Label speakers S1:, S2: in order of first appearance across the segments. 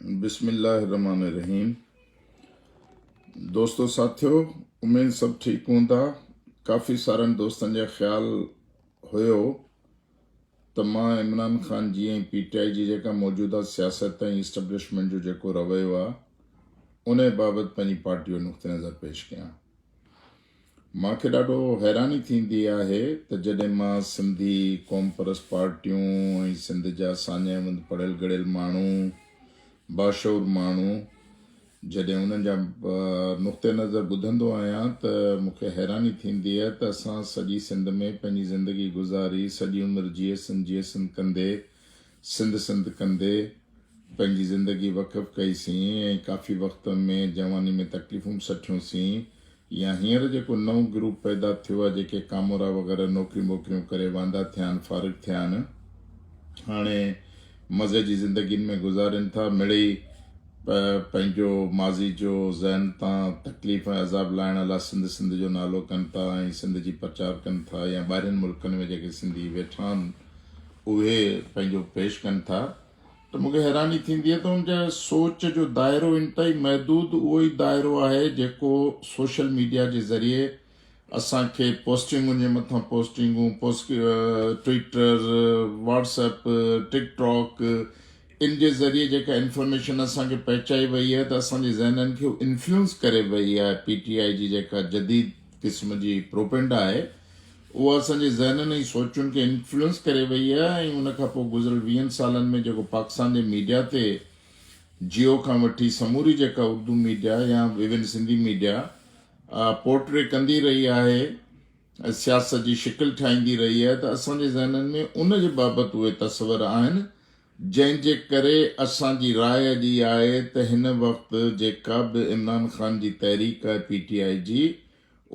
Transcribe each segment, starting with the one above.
S1: بسم الله الرحمن الرحيم دوستو ساٿيو اميد سڀ ٺيڪ هوندا ڪافي سارن دوستن جا خيال هيو ته مان عمران خان جي ۽ پي ٽي آئي جي جيڪا موجوده سياست ۽ اسٽبلشمينٽ جو جيڪو رويو آهي ان بابت پنهنجي پارٽي جو نقطه نظر پيش ڪيان مان کي ڏاڍو حيراني ٿيندي آهي ته جڏهن مان سنڌي قومپرست پارٽيون ۽ سنڌ جا ساڃاهه وند پڙهيل ڳڙهيل ماڻهو، باشعور ماڻهو جڏهن انهن جا نقطه نظر ٻڌندو آهيان ته مون کي حيراني ٿيندي آهي ته اسان سڄي سنڌ ۾ پنهنجي زندگي گذاري سڄي عمر جيئي سنڌ جيئي سنڌ ڪندي سنڌ سنڌ ڪندي پنهنجي زندگي وقف ڪئي سين ۽ ڪافي وقت ۾ جواني ۾ تڪليفون به سٺيون سين يا هينئر جيڪو نئون گروپ پيدا ٿيو آهي جيڪي ڪامورا وغيره نوڪريون ٻوڪريون ڪري واندا ٿيا آهن فارغ ٿيا آهن هاڻي مزي جي زندگين ۾ گذارين ٿا مڙئي پنهنجو ماضي جو ذهن تان تڪليف ۽ عذاب لاهڻ لاء سنڌ سنڌ جو نالو ڪن ٿا ۽ سنڌ جي پرچار ڪن ٿا يا ٻاهرين ملڪن ۾ جيڪي سنڌي ويٺا آهن اهي پنهنجو پيش ڪن ٿا ته مون کي حيراني ٿيندي آهي ته ان جا سوچ جو دائرو انتهائي محدود اهو ئي دائرو آهي جيڪو سوشل ميڊيا جي ذريعي اسان کي پوسٽنگن جي مٿان پوسٽنگون ٽوئٽر، واٽس ايپ، ٽڪ ٽاڪ ان جي ذريعي جيڪا انفارميشن اسان کي پهچائي وئي آهي ته اسان جي ذهنن کي انفلوئنس ڪري وئي آهي پي ٽي آء جي جيڪا جديد قسم جي پروپينڊا آهي اها اسان جي ذهنن ۽ سوچن کي انفلوئنس ڪري وئي آهي ۽ ان کان پوء گذريل ويهن سالن ۾ جيڪو پاڪستان جي ميڊيا تي جيو کان وٺي سموري جيڪا اردو ميڊيا يا ايون سنڌي ميڊيا پورٽري ڪندي رهي آهي سياست جي شڪل ٺاهيندي رهي آهي ته اسان جي ذهنن ۾ ان جي بابت اهي تصور آهن جنهن جي ڪري اسان جي راء اڄ اها آهي ته هن وقت جيڪا به عمران خان جي تحريڪ آهي پي ٽي آء جي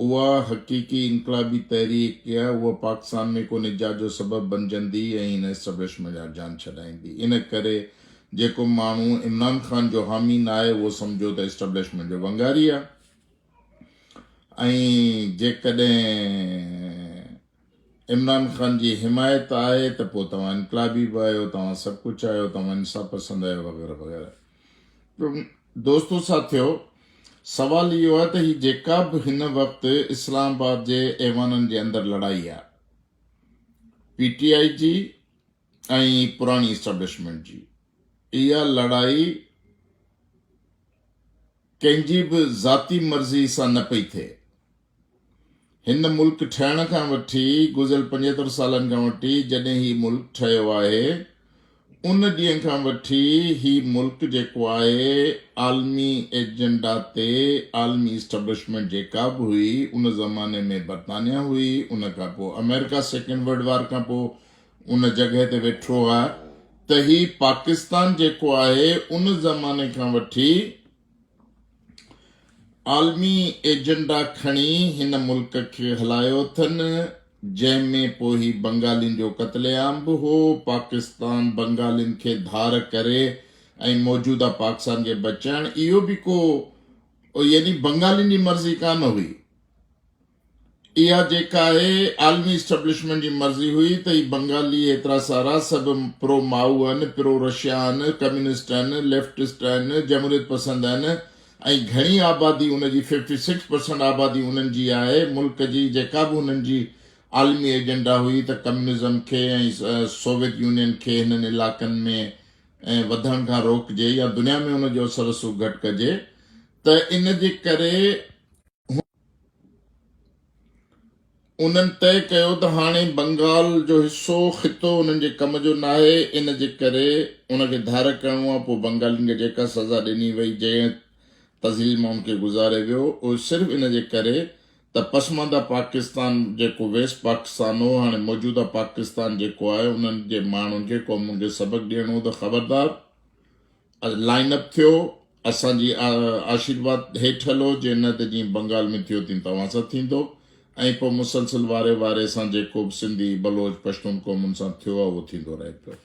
S1: اها حقيقي انقلابي تحريڪ آهي اها پاڪستان ۾ ڪو نجات جو سبب بنجندي ۽ هن اسٽبلشمينٽ جا جان ڇڏائيندي ان ڪري جيڪو ماڻهو عمران خان جو حامي ناهي اهو سمجهو ته اسٽبلشمينٽ جو ونگاري آهي ۽ جيڪڏهن عمران خان جي حمايت آهي ته پوء توهان انقلابي به آهيو، توهان سڀ ڪجهه آهيو، توهان انصاف پسند آهيو وغيره وغيره. دوستو ساٿيو سوال اهو آهي ته هي جيڪا به هن وقت اسلام آباد جي ايوانن جي اندر لڙائي آهي پي ٽي آء جي ۽ پراڻي اسٽيبلشمينٽ جي اها لڙائي ڪنهن جي به ذاتي مرضي سان نه پئي ٿئي. هن ملڪ ٺهڻ کان وٺي گذريل 75 سالن کان وٺي جڏهن هي ملڪ ٺهيو آهي ان ڏينهن کان وٺي هي ملڪ جيڪو آهي عالمي ايجنڊا تي عالمي اسٽبلشمينٽ جيڪا به هئي ان زماني ۾ برطانيا هئي ان کان پوء آمريڪا سيڪنڊ ورلڊ وار کان پوء ان جڳهه تي ويٺو آهي ته هي پاڪستان جيڪو آهي ان زماني کان وٺي عالمي ايجنڊا کڻي هن ملڪ کي هلايو اٿن، جنهن ۾ پوء هي بنگالين جو قتل عام به هو، پاڪستان بنگالين کي ڌار ڪري ۽ موجوده پاڪسان کي بچائڻ اهو به ڪو يعني بنگالين جي مرضي ڪانه هئي. اها جيڪا آهي عالمي اسٽبلشمينٽ جي مرضي هئي ته هي بنگالي هيترا سارا سڀ پرو مائو آهن، پرو رشيا آهن، ڪميونسٽ آهن، ليفٽسٽ آهن، جمهوريت پسند آهن ۽ گهڻي آبادي ان جي ففٽي سڪس پرسنٽ آبادي انهن جي آهي ملڪ جي جيڪا به انهن جي عالمي ايجنڊا هئي ته ڪميونزم کي ۽ سوويت يونين کي هنن علائقن ۾ وڌڻ کان روڪجي يا دنيا ۾ ان جو اثر رسوخ گهٽ ڪجي ته ان جي ڪري انهن طئي ڪيو ته هاڻي بنگال جو حصو، خطو، انهن جي ڪم جو ناهي، ان جي ڪري ان کي ڌار ڪرڻو آهي، پوء بنگالين کي جيڪا سزا ڏني وئي، جنهن تذليل مان ان کي گذاري ويو، اهو صرف ان جي ڪري ته پسمانده پاڪستان جيڪو ويسٽ پاڪستان هو، هاڻي موجوده پاڪستان جيڪو آهي، انهن جي ماڻهن کي، قومن کي سبق ڏيڻو هو ته خبردار! لائن اپ ٿيو، اسان جي آشيرواد هيٺ هلو، جي نه ته جيئن بنگال ۾ ٿيو تيئن توهان سان ٿيندو ۽ پوء مسلسل واري واري سان جيڪو به سنڌي، بلوچ، پشتون قومن سان ٿيو آهي اهو ٿيندو رهي پيو.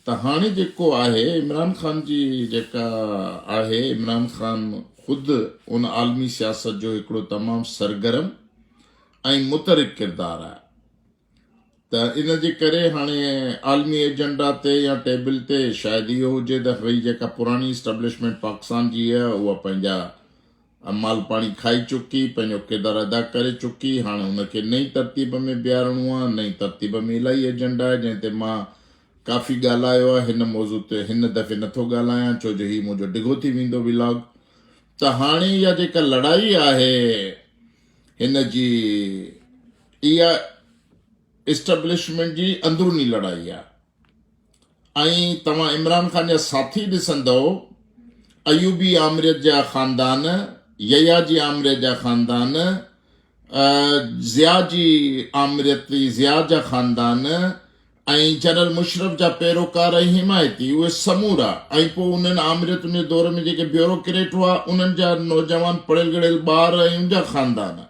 S1: ته هاڻي جيڪو آهي عمران خان جي جيڪا آهي عمران خان خود ان عالمي سياست جو هڪڙو تمام سرگرم ۽ متحرڪ ڪردار آهي. ته ان جي ڪري هاڻي عالمي ايجنڊا تي يا ٽيبل تي شايد اهو هجي ته هي جيڪا پراڻي اسٽيبلشمينٽ پاڪستان جي آهي اها پنهنجا مال پاڻي کائي چڪي، پنهنجو ڪردار ادا ڪري چڪي، هاڻي ان کي نئين ترتيب ۾ بيهارڻو آهي، نئين ترتيب ۾ الاهي ايجنڊا آهي جنهن تي مان ڪافي ڳالهايو آهي، هن موضوع تي هن دفعي نٿو ڳالهايان ڇو جو هي منهنجو ڊگهو ٿي ويندو ولاگ. ته هاڻي اها جيڪا لڙائي آهي هن جي اها اسٽيبلشمينٽ جي اندروني لڙائي آهي ۽ توهان عمران خان جا ساٿي ڏسندؤ ايوبي آمريت جا خاندان، يحيٰ جي آمريت جا خاندان، ضياء جي آمريت ضياء جا خاندان ۽ جنرل مشرف جا پيروڪار ۽ حمايتي اهي سمورا ۽ پوء انهن آمريتن جي دور ۾ جيڪي بيوروڪريٽ هئا انهن جا نوجوان پڙهيل ڳڙهيل ٻار ۽ ان جا خاندان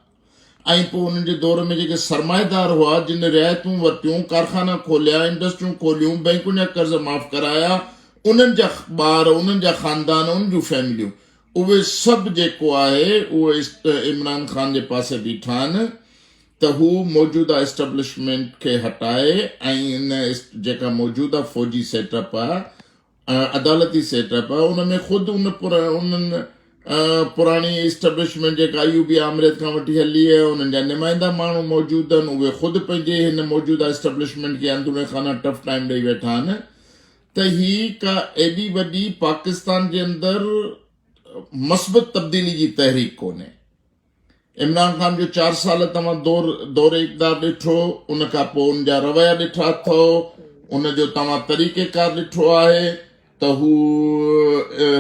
S1: ۽ پوء انهن جي دور ۾ جيڪي سرمائيدار هئا جن رعايتون ورتيون، ڪارخانا کوليا، انڊسٽريون کوليون، بئنڪن جا قرض معاف ڪرايا، انهن جا ٻار، انهن جا خاندان، انهن جون فيمليون اهي سڀ جيڪو آهي اهو عمران خان جي پاسي بيٺا آهن. ته هو موجوده اسٽبلشمينٽ کي هٽائي ۽ ان جيڪا موجوده فوجي سيٽ اپ آهي عدالتي سيٽ اپ آهي ان ۾ خود ان انهن پراڻي اسٽبلشمينٽ جيڪا ايوبي آمريت کان وٺي هلي آهي انهن جا نمائندا ماڻهو موجود آهن اهي خود پنهنجي هن موجوده اسٽبلشمينٽ کي اندروني خانه ٽف ٽائيم ڏئي ويٺا آهن ته هي ڪا ايڏي وڏي پاڪستان جي اندر مثبت تبديلي جي تحريڪ ڪونهي. عمران خان جو چار سال توهان دور دور اقتدار ڏٺو ان کان پوء ان جا رويا ڏٺا اٿو ان جو توهان طريقه ڪار ڏٺو آهي ته هو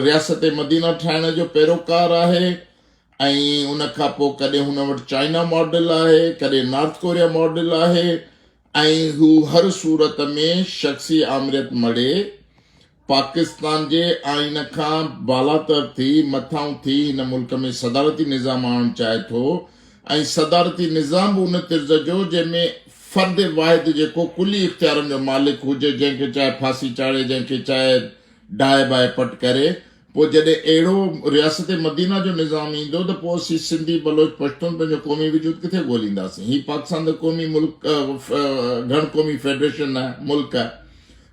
S1: رياست مدينه ٺاهڻ جو پيروڪار آهي ۽ ان کان پوء ڪڏهن هن وٽ چائنا ماڊل آهي ڪڏهن نارٿ ڪوريا ماڊل آهي ۽ هو هر صورت ۾ شخصي آمريت مڙهي پاڪستان جي آئين کان بالاتر ٿي مٿانهون ٿي هن ملڪ ۾ صدارتي نظام آڻڻ چاهي ٿو ۽ صدارتي نظام به ان طرز جو جنهن ۾ فرد واحد جيڪو ڪلي اختيارن جو مالڪ هجي جنهن کي چاهي ڦاسي چاڙهي جنهن کي چاهي ڊاهي باهي پٽ ڪري پوء جڏهن اهڙو رياست مدينه جو نظام ايندو ته پوء اسين سنڌي بلوچ پشتون پنهنجو قومي وجود ڪٿي ڳولينداسين هي پاڪستان ته قومي ملڪ گهڻ قومي فيڊريشن آهي ملڪ آهي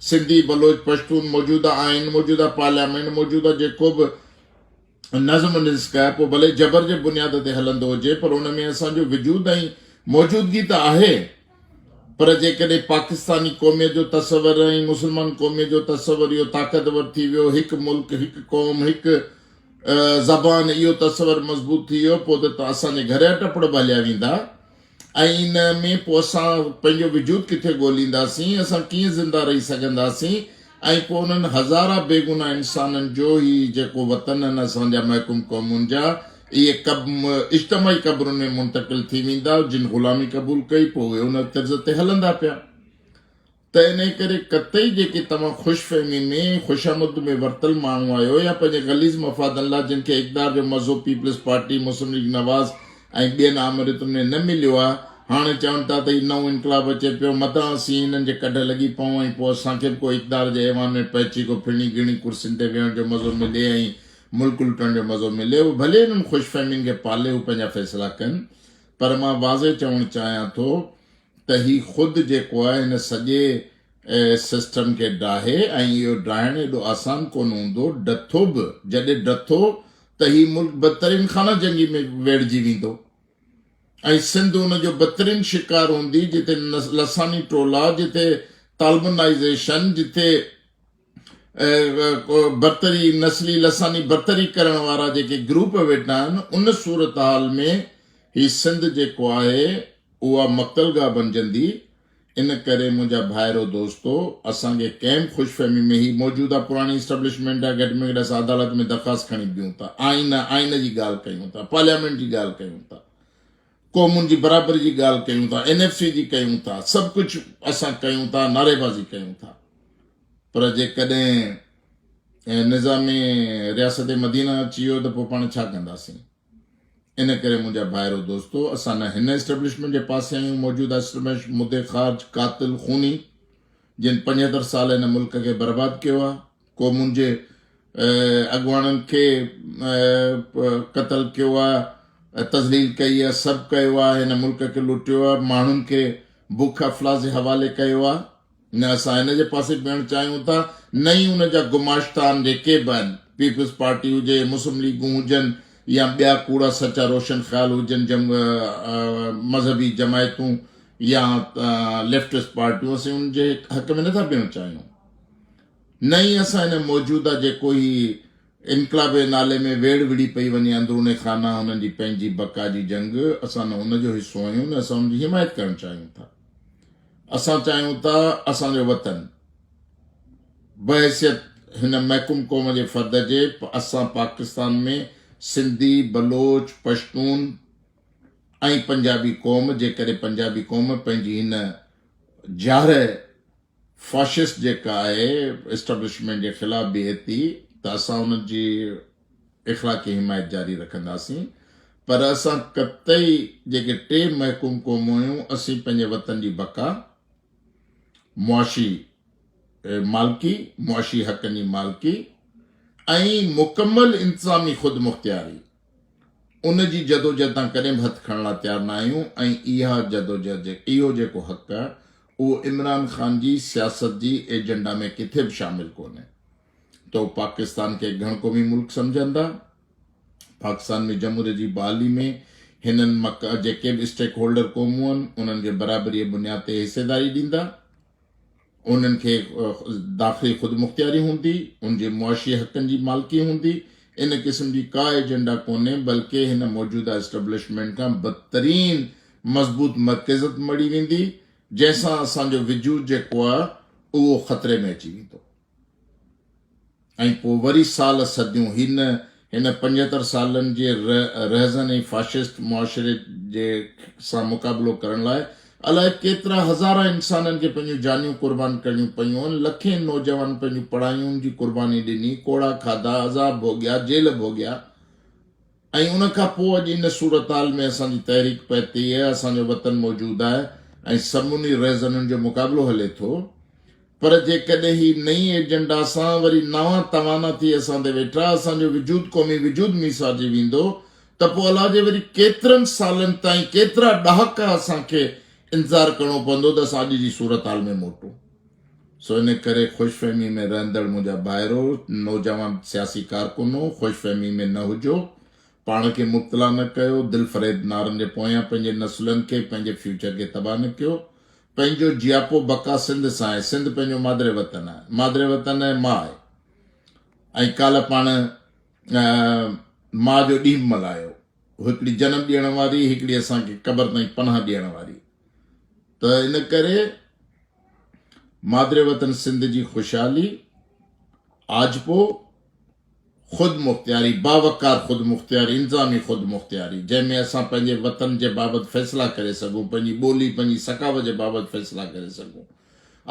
S1: سنڌي، بلوچ، پشتون موجوده آئين، موجوده پارليامينٽ، موجوده جيڪو به نظم و نسق آهي پوء ڀلي جبر جي بنياد تي هلندو هجي پر ان ۾ اسان جو وجود ۽ موجودگي ته آهي پر جيڪڏهن پاڪستاني قوميت جو تصور ۽ مسلمان قوميت جو تصور اهو طاقتور ٿي ويو هڪ ملڪ هڪ قوم هڪ زبان اهو تصور مضبوط ٿي ويو پوء ته اسان جي گهر جا ٽپڙ به هليا ويندا. ۽ ان ۾ پوء اسان پنهنجو وجود ڪٿي ڳولينداسين، اسان ڪيئن زنده رهي سگهنداسين ۽ پوء انهن هزارها بيگناهه انسانن جو هي جيڪو وطن آهن اسان جا محڪوم قومن جا اهي اجتماعي قبرن ۾ منتقل ٿي ويندا جن غلامي قبول ڪئي پوء اهي ان طرز تي هلندا پيا. ته انهيء ڪري قطعي جيڪي توهان خوش فهمي ۾ خوشامد ۾ ورتل ماڻهو آهيو يا پنهنجي غليظ مفادن لاء جن کي اقتدار جو مزو پيپلز پارٽي، مسلم ليگ نواز ۽ ٻين آمريتن ۾ نه مليو آهي، هاڻي چون ٿا ته هي نئون انقلاب اچي پيو، متان اسين هنن جي ڪڍ لڳي پئون ۽ پوء اسان کي به ڪو اقتدار جي ايوان ۾ پهچي ڪو ڦرڻي گهڻي ڪرسين تي ويهڻ جو مزو ملي ۽ ملڪ لٽڻ جو مزو ملي. اهي ڀلي انهن خوش فهمين کي پالي هو پنهنجا فيصلا ڪن پر مان واضح چوڻ چاهيان ٿو ته هي خود جيڪو آهي هن سڄي سسٽم کي ڊاهي ۽ اهو ڊاهڻ ايڏو آسان ڪونه هوندو، ڊٿو به جڏهن ڊٿو ته هي ملڪ بدترين خانه جنگي ۾ ويڙهجي ويندو ۽ سنڌ ان جو بدترين شڪار هوندي جتي لساني ٽولا، جتي طالبنائيزيشن، جتي برتري نسلي لساني برتري ڪرڻ وارا جيڪي گروپ ويٺا آهن ان صورتحال ۾ هي سنڌ جيڪو آهي اها مقتل گاهه بنجندي ان ڪري منهنجا ڀائرو دوستو اسان کي ڪنهن به خوش فهمي ۾ هي موجوده پراڻي اسٽبلشمينٽ آهي گهٽ ۾ گهٽ اسان عدالت ۾ درخواست کڻي بيهون ٿا آئين آئين جي ڳالهه ڪيون ٿا پارليامينٽ جي ڳالهه ڪيون ٿا قومن جي برابري جي ڳالهه ڪيون ٿا اين ايف سي جي ڪيون ٿا سڀ ڪجهه اسان ڪيون ٿا نعريبازي ڪيون ٿا پر جيڪڏهن نظام رياست مدينه اچي ويو ته پوء پاڻ ڇا ڪنداسين؟ ان ڪري منهنجا ڀائرو دوستو اسان نه هن اسٽيبلشمينٽ جي پاسي آهيون، موجوده اسٽيبلشمينٽ مدي خارج، قاتل، خوني جن 75 سال هن ملڪ کي برباد ڪيو آهي، قومن جي اڳواڻن کي قتل ڪيو آهي، تذليل ڪئي آهي، سڀ ڪيو آهي، هن ملڪ کي لٽيو آهي، ماڻهن کي بک افلاس جي حوالي ڪيو آهي، نه اسان هن جي پاسي بيهڻ چاهيون ٿا، نه ئي ان جا گماشتا آهن جيڪي به آهن، پيپلز پارٽي هجي، مسلم ليگون هجن يا ٻيا ڪوڙا سچا روشن خيال هجن مذهبي جماعتون يا ليفٽسٽ پارٽيون اسين ان جي حق ۾ نٿا بيهڻ چاهيون. نه ئي اسان هن موجوده جيڪو هي انقلاب جي نالي ۾ ويڙهه وڙهي پئي وڃي اندرون خانه هنن جي پنهنجي بقا جي جنگ اسان نه ان جو حصو آهيون نه اسان ان جي حمايت ڪرڻ چاهيون ٿا. اسان چاهيون ٿا اسان جو وطن بحيثيت هن محڪوم قوم جي فرد جي اسان پاڪستان ۾ سنڌي، بلوچ، پشتون ۽ پنجابي قوم جيڪڏهن پنجابي قوم پنهنجي هن جارح فاشسٽ جيڪا آهي اسٽبلشمينٽ جي خلاف بيهي ٿي ته اسان ان جي اخلاقي حمايت جاري رکنداسين پر اسان قطعي جيڪي ٽي محڪوم قومون آهيون اسين پنهنجي وطن جي بقا، معاشي مالڪي، معاشي حقن جي مالڪي ۽ مڪمل انتظامي خودمختياري ان جي جدوجهد تان ڪڏهن به هٿ کڻڻ لاء تيار نه آهيون ۽ اها جدوجهد اهو جيڪو حق آهي اهو عمران خان جي سياست جي ايجنڊا ۾ ڪٿي به شامل ڪونهي ته هو پاڪستان کي گهڻ قومي ملڪ سمجهن ٿا. پاڪستان ۾ جمهوريت جي بحالي ۾ هنن جيڪي به اسٽيڪ هولڊر قومون آهن انهن کي برابري جي بنياد تي حصيداري ڏيندا. انهن کي داخلي خودمختياري هوندي، ان جي معاشي حقن جي مالڪي هوندي، ان قسم جي ڪا ايجنڊا ڪونهي بلڪه هن موجوده اسٽبلشمينٽ کان بدترين مضبوط مرڪزيت مڙهي ويندي، جنهن سان اسان جو وجود جيڪو آهي اهو خطري ۾ اچي ويندو. ۽ پوء وري سال صديون هن هن 75 سالن جي رهزن ۽ فاشسٽ معاشري جي سان مقابلو ڪرڻ لاء الائي ڪيترا هزارها انسانن کي پنهنجون جانيون قربان ڪرڻيون پيون آهن، لکين نوجوان پنهنجون پڙهايون جي قرباني ڏني، ڪوڙا کاڌا، عذاب ڀوڳيا، جيل ڀوڳيا ۽ ان کان پوء اڄ ان صورتحال ۾ اسان جي تحريڪ پهتي آهي، اسان جو وطن موجود آهي ۽ سموري رهزنن جو مقابلو هلي ٿو. پر جيڪڏهن هي نئين ايجنڊا سان وري نوان توانا ٿي اسان تي ويٺا، اسان جو وجود قومي وجود ميسارجي ويندو ته پوء الاء جي وري ڪيترن سالن تائين ڪيترا ڏهاڪا اسان کي انتظار ڪرڻو پوندو ته اسان اڄ جي صورتحال ۾ موٽون. سو ان ڪري خوش فهمي ۾ رهندڙ منهنجا ڀائرو، نوجوان سياسي ڪارڪنو، خوش فهمي ۾ نه هجو، پاڻ کي مبتلا نه ڪيو، دلفريب نعرن جي پويان پنهنجي نسلن کي، پنهنجي فيوچر کي تباهه نه ڪيو. پنهنجو جياپو بقا سنڌ سان آهي، سنڌ پنهنجو مادر وطن آهي، مادر وطن ۽ ماء آهي ۽ ڪالهه پاڻ ماء جو ڏينهن به ملهايو، هڪڙي جنم ڏيڻ واري، هڪڙي اسان کي قبر تائين پناهه ڏيڻ واري ته ان ڪري مادر وطن سنڌ جي خوشحالي، آجپو، خودمختياري، باوقار خودمختياري، انتظامي خودمختياري، جنهن ۾ اسان پنهنجي وطن جي بابت فيصلا ڪري سگهون، پنهنجي ٻولي، پنهنجي ثقافت جي بابت فيصلا ڪري سگهون.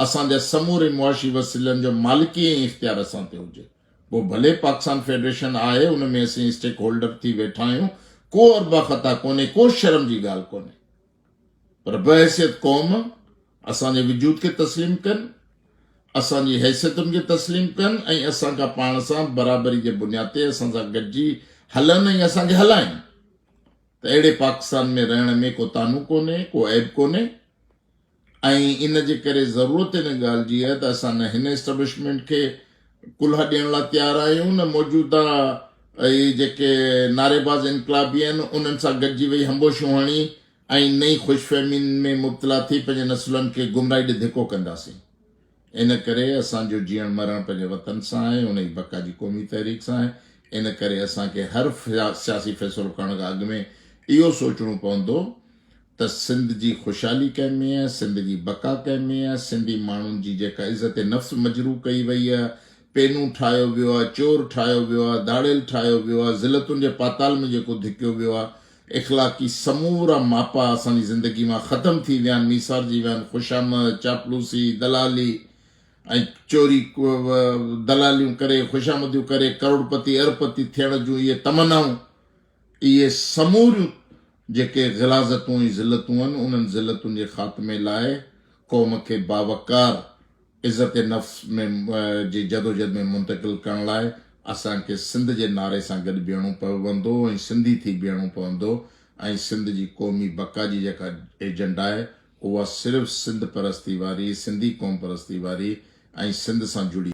S1: اسان جا سموري معاشي وسيلن جو مالڪي ۽ اختيار اسان تي هجي. پوء ڀلي پاڪستان فيڊريشن آهي، ان ۾ اسين اسٽيڪ هولڊر ٿي ويٺا آهيون، ڪو اربع خطا ڪونهي، ڪو شرم جي ڳالهه ڪونهي. پر بحيثيت قوم اسان جي وجود کي تسليم ڪن، اسان جي حيثيتن کي تسليم ڪن ۽ اسان کان پاڻ سان برابري جي بنياد تي اسان سان گڏجي هلن ۽ اسان کي هلائين ته اهڙي پاڪستان ۾ رهڻ ۾ ڪو طعنو ڪونهي، ڪو عيب ڪونهي ۽ ان جي ڪري ضرورت ان ڳالهه جي آهي ته اسان نه هن اسٽبلشمينٽ کي ڪلها ڏيڻ لاء تيار آهيون نه موجوده اهي جيڪي نعريباز انقلابي آهن انهن سان گڏجي ويهي هنبوشيون هڻي ۽ نئين خوشفهمين ۾ مبتلا ٿي پنهنجي نسلن کي گمراهي ڏي ڌڪو ڪنداسين. ان ڪري اسان جو جيئڻ مرڻ پنهنجي وطن سان آهي، ان جي بقا جي قومي تحريڪ سان آهي. ان ڪري اسان کي هر سياسي فيصلو ڪرڻ کان اڳ ۾ اهو سوچڻو پوندو ته سنڌ جي خوشحالي ڪنهن ۾ آهي، سنڌ جي بقا ڪنهن ۾ آهي، سنڌي ماڻهن جي جيڪا عزت نفس مجروح ڪئي وئي آهي، پينون ٺاهيو ويو آهي، چور ٺاهيو ويو آهي، ڌاڙيل ٺاهيو ويو آهي، ذلتن جي پاتال ۾ جيڪو ڌڪيو ويو آهي، اخلاقي سمورا ماپا اسان جي زندگي مان ختم ٿي ويا آهن، ميسارجي ويا آهن، خوشامد، چاپلوسي، دلالي ۽ چوري دلاليون ڪري، خوشامديون ڪري ڪروڙپتي اربپتي ٿيڻ جون اهي تمنائون، اهي سموريون جيڪي غلاظتون ۽ ذلتون آهن، انهن ذلتن جي خاتمي لاء قوم کي باوقار عزت نفس ۾ جي جدوجھد ۾ منتقل ڪرڻ لاء اسان کي سنڌ جي نعري سان گڏ بيهڻو پوندو ۽ سنڌي ٿي بيهڻو پوندو ۽ سنڌ جي قومي بقا جي جيڪا ايجنڊا آهي اها صرف سنڌ پرستي واري، سنڌي قوم پرستي واري ۽ سنڌ سان جڙي.